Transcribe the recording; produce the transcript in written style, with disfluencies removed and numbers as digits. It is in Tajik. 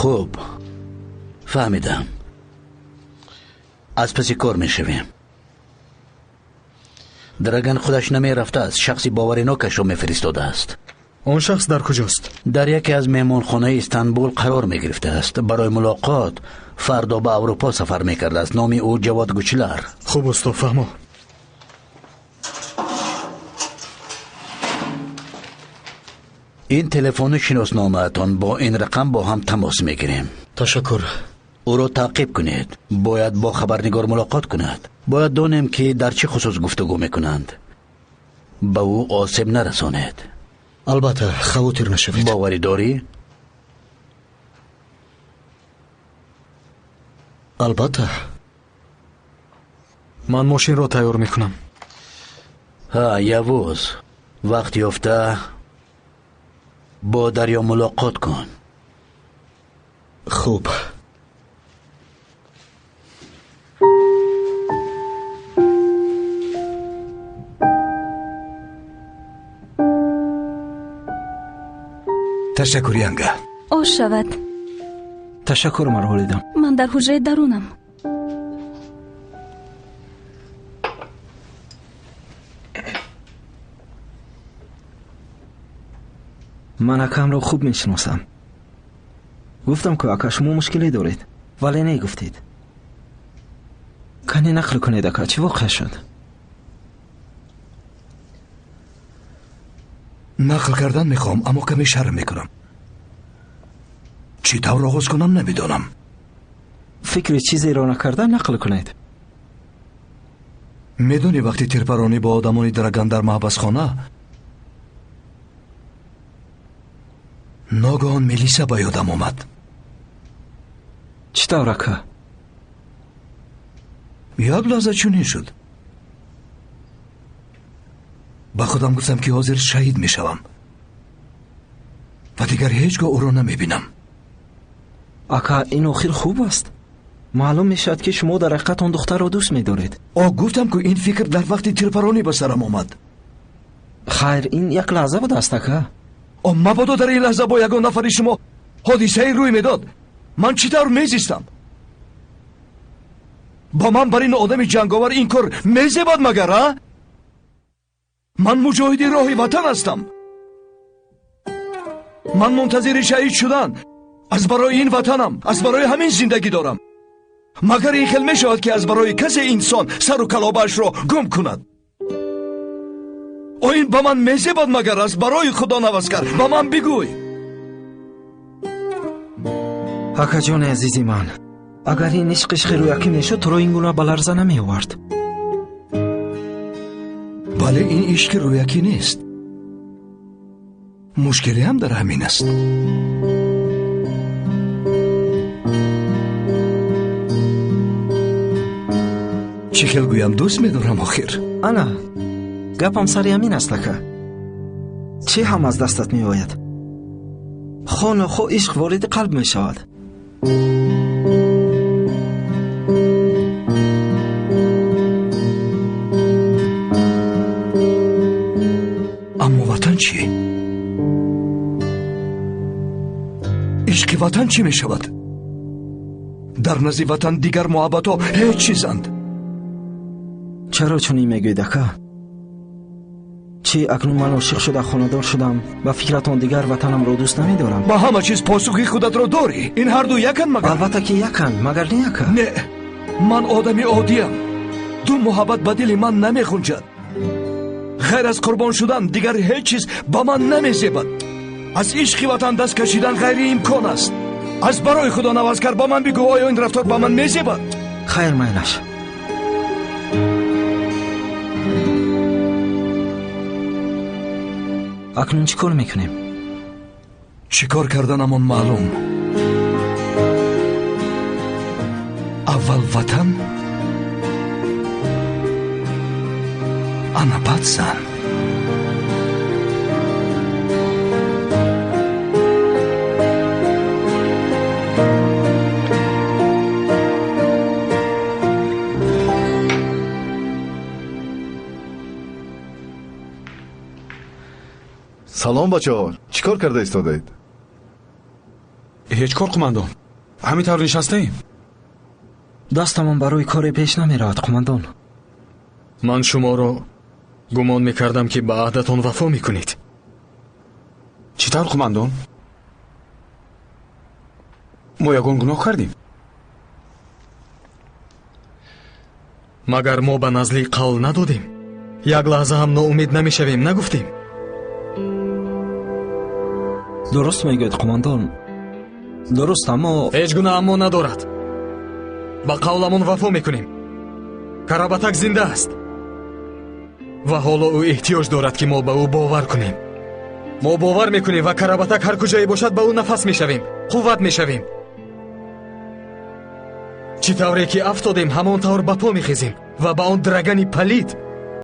Хуб, фаҳмидам. Аз паси кор мешавем. Драган худаш намерафтааст, шахси боваринокашро мефиристодааст. Он шахс дар куҷост? Дар яке аз меҳмонхонаи Истанбул қарор мегирифтааст. Барои мулоқот фардо ба Аврупо сафар мекардааст. Номи ӯ Ҷавод Гучлар. Хуб, усто, фаҳмо. Ин телефони шиносномаатон, бо ин рақам бо ҳам тамос мегирем. Ташаккур. Ӯро таъқиб кунед. Бояд бо хабарнигор мулоқот кунад. Бояд донем, ки дар чӣ хусус гуфтугӯ мекунанд. Ба ӯ осеб нарасонед. Албатта, хавотир нашавед. Боварӣ дорӣ? Албатта. Ман мошинро тайёр мекунам. Ҳа, Явуз, вақт ёфта бо Дарё мулоқот кун. Хуб. Ташаккур, Янга. Ош шавад. Ташаккур, марҳолидам. Ман дар ҳуҷраи дарунам. Ман акамро хуб мешиносам. Гуфтам, ку ака, шумо мушкиле доред, вале негуфтед. Кане нақл кунед, ака, чӣ воқеа шуд? Нақл кардан мехоҳам, аммо каме шарм мекунам. Чӣ тавр оғоз кунам, намедонам. Фикри чизеро накарда нақл кунед. Медонӣ, вақти тирпаронӣ бо одамони Драган дар маҳбасхона, ногаҳон Мелиса ба ёдам омад. Чӣ тавр, ака? Як лаҳза чунин шуд. Ба худам гуфтам, ки ҳозир шаҳид мешавам ва дигар ҳеҷ гоҳ ӯро намебинам. Ака, ин охир хуб аст. Маълум мешавад, ки шумо дар ҳақиқат он духтарро дӯст медоред. О, гуфтам, ку ин фикр дар вақти тирпаронӣ ба сарам омад. Хайр, ин як лаҳза будааст, ака. О, мабодо дар ин лаҳза бо ягон нафари шумо ҳодисае рӯй медод, ман чӣ тавр мезистам? Ба ман бар ин одами ҷанговар ин кор мезебад магар, а? Ман муҷоҳиди роҳи ватан ҳастам. Ман мунтазири шаҳид шудан аз барои ин ватанам, аз барои ҳамин зиндагӣ дорам. Магар ин хел мешавад, ки аз барои касе инсон сару калобаашро гум кунад? О, ин ба ман мезебад магар? Аз барои Худо навазкар ба ман бигӯй. Акаҷони азизи ман, агар ин ишқ ишқи рӯякӣ мешуд, туро ин гуна ба ларза намеовард. Бале, ин ишқи рӯякӣ нест. Мушкиле ҳам дар ҳамин аст. Чӣ хел гӯям, дӯст медорам охир. Ана, гапам сари ҳамин аст, ака. Чӣ ҳам аз дастат меояд? Хо нохо ишқ вориди қалб мешавад. Аммо ватан чӣ? Ишқи ватан чӣ мешавад? Дар назди ватан дигар муҳаббатҳо ҳеҷ чизанд. Чаро чунин мегӯед, ака? Чӣ акнун ман ошиқ шуда хонадор шудам, ба фикратон дигар ватанамро дӯст намедорам? Ба ҳама чиз посухи худатро дорӣ. Ин ҳарду яканд магар? Албатта ки яканд, магар не, ака? Не, ман одами оддиям. Ду муҳаббат ба дили ман намехунҷад. Ғайр аз қурбон шудан дигар ҳеҷ чиз ба ман намезебад. Аз ишқи ватан даст кашидан ғайриимкон аст. Аз барои Худо навазкар ба ман бигӯ, оё ин рафтор ба ман мезебад? Хайр, майлаш. Акнун чӣ кор мекунем? Чӣ кор карданамон маълум. Аввал ватан, ана баъд зан. Салом, бачаҳо, чӣ кор карда истодаед? Ҳеҷ кор, қумандон. Ҳамин тавр нишастаем. Дастамон барои коре пеш намеравад, қумандон. Ман шуморо гумон мекардам, ки ба аҳдатон вафо мекунед. Чӣ тавр, қумандон? Мо ягон гуноҳ кардем? Магар мо ба назлӣ қавл надодем? Як лаҳза ҳам ноумед намешавем, нагуфтем? Дуруст мегӯед, қумандон. Дуруст, аммо ҳеҷ гуна аммо надорад. Ба қавламон вафо мекунем. Карабатак зинда аст ва ҳоло ӯ эҳтиёҷ дорад, ки мо ба ӯ бовар кунем. Мо бовар мекунем ва Карабатак ҳар куҷое бошад, ба ӯ нафас мешавем, қувват мешавем. Чӣ тавре ки афтодем, ҳамон тавр ба по мехезем ва ба он драгани палид